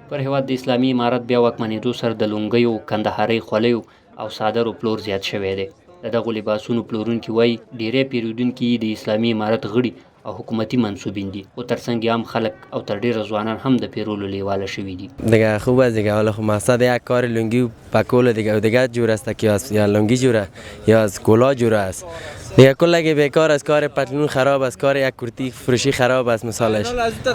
پر هېواد د اسلامي امارت بیا واکمنېدو سره د لونګیو، کندهارۍ خولیو او څادرو پلور زیات شوی دی. د دغو لباسونو پلورونکي وايي، ډېری پېرودونکي یې د اسلامي امارت غړي او حکومتي منسوبین دي، خو ترڅنګ یې عام خلک او تر ډېره ځوانان هم د پېرولو لېواله شوي دي. دیگه خوب است دیگه، حالا خو مقصد یک کار لنگی و پکول دیگه و دیگه جور است که از یا لنگی جوره یا از کلا جوره است دیگه. کلگی بیکار است، کار پتلون خراب است، کار یک کرتی فروشی خراب است. مثالش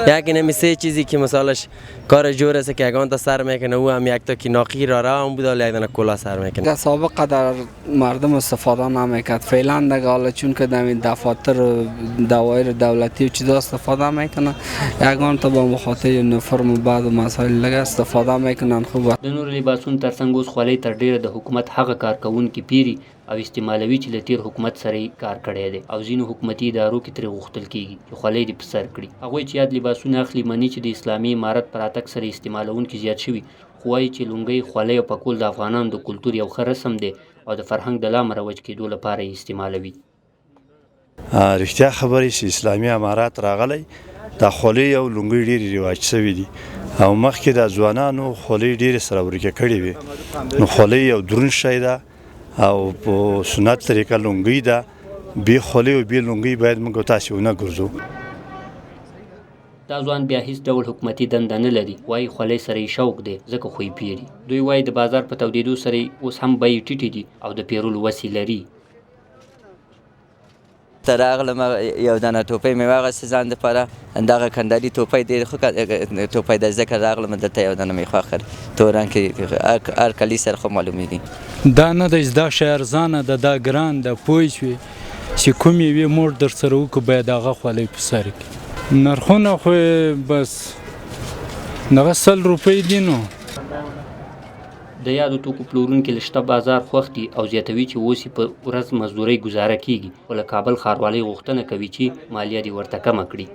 یک نمی سه چیزی که مثالش کار جور است که یگان تا سر میکنه، او هم یک تا که ناقی را را هم بود، یک دانه کلا سر میکنه. در سابق قدر مردم استفاده نمیکرد، فعلا دیگه حالا چون که در این دفاتر و دوایر دولتی و چیزا استفاده میکنه، یگان تا با مخاطر یونیفرم و بعد و مسائل دیگه استفاده میکنن، خوب. د نورو لباسونو ترڅنګ اوس خولۍ تر ډېره د حکومت هغه کارکوونکي پېري او استعمالوي چې له تېر حکومت سره یې کار کړی دی او ځینو حکومتي ادارو کې ترې غوښتل کېږي چې خولۍ دې په سر کړي. هغوی چې یاد لباسونه اخلي، مني چې د اسلامي امارت په راتګ سره یې استعمالوونکي زیات شوي، خو وايي چې لونګۍ، خولۍ او پکول د افغانانو د کلتور یو ښه رسم دی او د فرهنګ د لا مروج کېدو لپاره یې استعمالوي. رښتیا خبرې چې اسلامي امارات راغلی، دا خولۍ او لونګۍ ډېرې رواج شوې دي او مخکې دا ځوانانو خولۍ ډېرې سره ورکې کړې وې. نو خولۍ یو دروند شی ده او په سنت طریقه لونګۍ ده. بې خولۍ او بې لونګۍ باید موږ تاسې ونه ګرځو. دا ځوان بیا هیڅ ډول حکومتي دنده نه لري، وايي خولۍ سره یې شوق دی، ځکه خو یې پېري. دوی وايي، د بازار په تودېدو سره یې اوس هم بیې ټیټې دي او د پېرلو وس یې لري. ته راغلم، یو دانه ټوپۍ مې واغسته ځان دپاره. دغه کندهاري ټوپۍ ډېر ښه ټوپۍ ده، ځکه راغلم دلته، یو دانه مې خوښ کړ، تور رنګ کې هر کلي سره خو معلومیږي. دا نه دی چې دا شی ارزانه ده، دا ګران ده، پوه شوې؟ چې کوم یې وي موږ در سره وکړو، باید هغه خولۍ په سر کړي. نرخونه خو بس دغه 100 روپۍ دي نو. د یادو توکو پلورونکي له شته بازار خوښ دي او زیاتوي چې اوس یې په ورځ مزدورۍ ګوزاره کېږي، خو له کابل ښاروالۍ غوښتنه کوي چې مالیه دې ورته کمه کړي.